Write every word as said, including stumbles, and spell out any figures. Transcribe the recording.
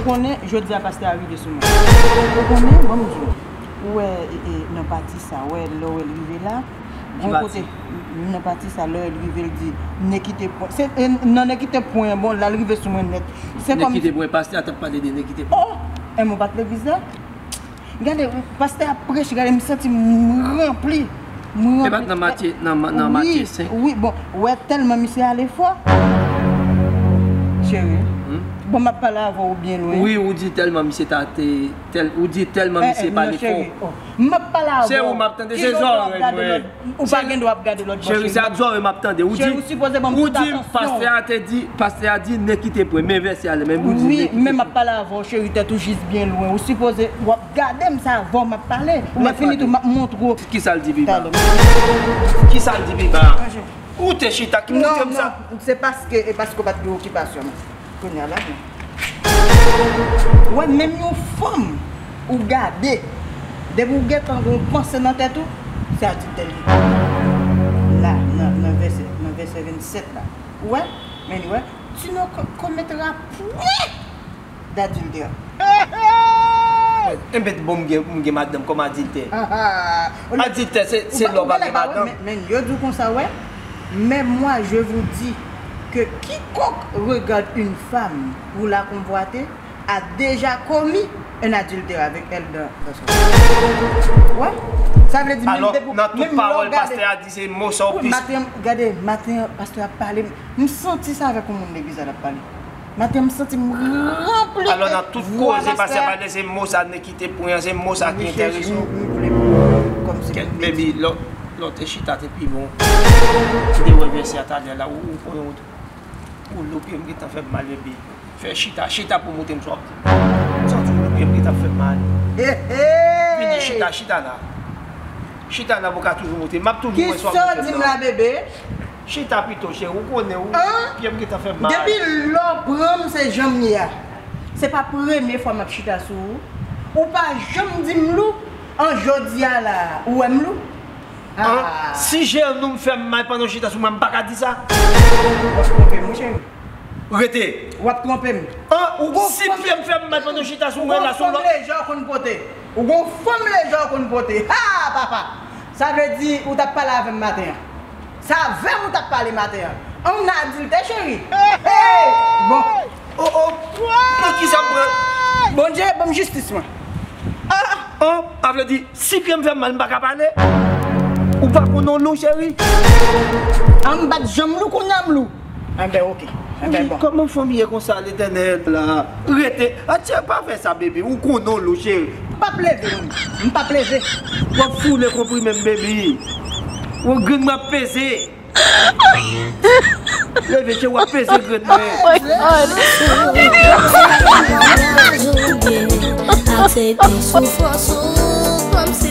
Konnen, jodi a pastè a rive sou mwen. Ou konnen, ban m di w. Ou wè, e, e, nan pati sa, wè, lè w wè l rive la, gon kote, nan pati sa, lè w wè l rive, l di, ne kite pwen. Se, e, nan ne kite pwen, bon, la l rive sou mwen nèt. Se kòm. Ne kite pwen, pastè a t ap pale de ne kite pwen. Oh! E mwen pa t legliz la? Gade, pastè ap preche, gade, m santi m ranpli. M ranpli. E pa t nan Matye, nan, nan Matye senk? Wi, wi, bon, wè, tèlman misye ale fò. Cheri, bon, m ap pale avè w byen lwen. Wi, ou di tèlman misye ta te, tèl, ou di tèlman misye pale fò. M ap pale avè w. Se ou m ap tande, se zòrèy mwen. Ou pa gen dwa ap gade lòt bò, cheri. Cheri, se ak zòrèy m ap tande. Ou di, cheri, ou sipoze ban m tout atansyon. Ou di, pastè a te di, pastè a di, ne kite pwen, men vèsè a, men ou di, ne kite pwen. Wi, men m ap pale avè w, cheri, tèt ou jis byen lwen. Ou sipoze, w ap gade m, se avè w m ap pale. Lè fini tou, m ap montre w. Kisa l di Biba? Kisa l di Biba? Ou te chita, ki montre m sa? Non, non, se paske, e paske w pa t gen okipasyon. Kounye a la, bon. Ou wè, menm yon fanm, ou gade, depi w gentan gen yon panse nan tèt ou, se adiltè l ye. La, nan, nan vèsè, nan vèsè vennsèt la. Ou wè? Men, ou wè? Tu ne co-, commettras point d'adultère. Enben, bon, m gen, m gen madanm kòm adiltè. Adiltè, se, se lè w pa gen madanm. Men, men, yo di w konsa, wè. Mais moi, je vous dis que quiconque regarde une femme pour la convoiter a déjà commis un adultère avec elle dans, dans son cœur. Wè. Sa vle di, menm depi, menm lè w gade. Alò, nan tout pawòl pastè a di, se mo sa w plis. Wi, maten, gade, maten, pastè a pale, m santi se avèk yon moun legliz la l ap pale. Maten, m santi m ranpli. Alò, nan tout koze pastè a pale, se mo sa, ne kite pwen an, se mo sa ki enterese w. Wi, cheri, m, m vle kòmsi m vle di. Baby, lè, lè w te chita, te pi bon. Ou te wè vèsè a talè la, ou, ou konnen ou, ou lou pye m gentan fè m mal, baby. Fè chita, chita pou montre m sa w ap di. M santi ou lou pye m gentan fè m mal. Vini chita, chita la. Chita la pou w ka toujou montre. M ap toujou wè sa w ap montre m nan. Kisa w di m la, bebe? Chita pito, cheri, ou konnen ou, pye m gentan fè m mal. Depi lè w pran m, se jan m ye a. Se pa premye fwa m ap chita sou ou. Ou pa janm di m lou, an jodi a la, ou wè m lou? Ah. Si jenou m fè m mal pandan w chita sou mwen, m pa ka di sa? W ap twonpe m, wi, cheri. Rete. W ap twonpe m. An, si pye m fè m mal pandan w chita sou mwen la, sou lòt. Ou gon fanm lejè w konn pote. Ou gon fanm lejè w konn pote. Ha, papa! Sa vle di ou t ap pale avè m maten an. Se avè m ou t ap pale maten an. An, m nan adiltè, cheri. Hey! Bon. Oh, oh. Nan kisa m pran? Bondye, ban m jistis mwen. Ah! Oh, sa vle di, si pye m fè m mal, m pa ka pale? Ou pa konnen w lou, cheri? An, m pa t janm lou, kounye a m lou. Enben, oke. Enben, bon. Kòman fanm ye konsa, Letènèl la? Rete. Atye, pa fè sa, baby. Ou konnen w lou, cheri. M p ap leve, m p ap leve. W ap foule konprime m, baby. Ou grenn mwen ap peze. Leve, cheri, w ap peze grenn mwen. Oh my God. Aksepte soufrans ou kòmsi